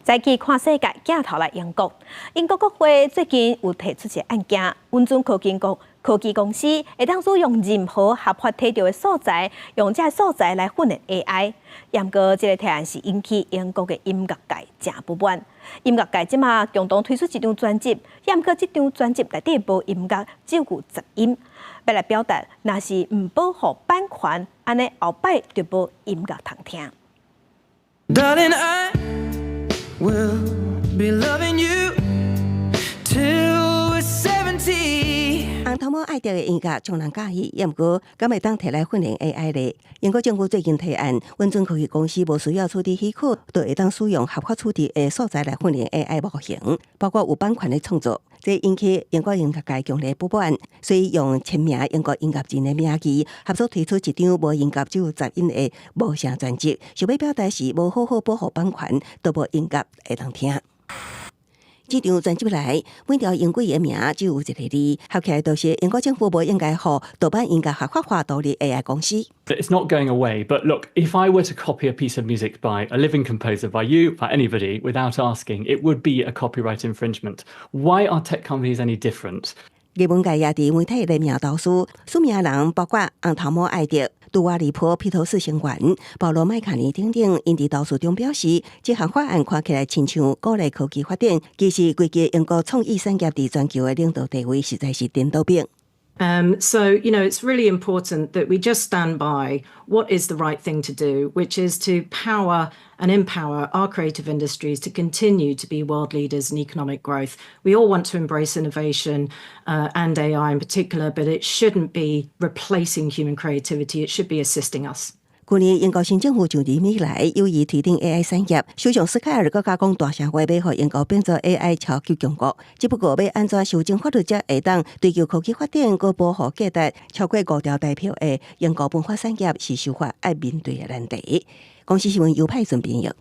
再去看世界，鏡頭來英國。英國國會最近有提出一個案件，允准科技公司會當使用任何合法提著的素材，用這个素材來訓練 AI。毋過這个提案是引起英國的音樂界誠不滿。音樂界這馬共同推出一張專輯，毋過這張專輯內底無音樂，只有雜音，欲來表達，若是毋保護版權，按呢後擺就無音樂通聽。 Darling, I will be loving you till we're 70. 紅頭毛愛德的音樂眾人佮意，也毋過敢會當提來訓練 AI 咧？英國政府最近提案，允准科技公司無需要取得許可，就會當使用合法取得的素材來訓練 AI 模型，包括有版權的創作。這引起英國音樂界強烈不滿，所以用簽名英國音樂人的名義，合作推出一張無音樂只有雜音的無聲專輯，想欲表達是無好好保護版權，都無音樂會當聽。這張專輯內，每條音軌的名只有一个字，合起來就是英國政府無應該予盜版音樂合法化導入 AI 公司。 It's not going away, but look, if I were to copy a piece of music by a living composer, by you, by anybody, without asking, it would be a copyright infringement. Why are tech companies any different? 藝文界也佇媒體聯名投書，署名人包括紅頭毛愛德、杜瓦利波、披頭士成員、保羅麥卡尼等等，𪜶佇投書中表示，這項法案看起來親像鼓勵科技發展，其實規个英國創意產業佇全球的領導地位實在是顛倒反。 So it's really important that we just stand by what is the right thing to do, which is to power and empower our creative industries to continue to be world leaders in economic growth. We all want to embrace innovation and AI in particular, but it shouldn't be replacing human creativity. It should be assisting us. 去年英國新政府上任以來，有意推動 AI 產業，首相斯凱爾閣加講大聲話，欲予英國變做 AI 超級強國。只不過欲按怎修正法律才會當追求科技發展，閣保護價值超過五兆台票的英國文化產業，是修法愛面對的難題。公視新聞尤派順編譯。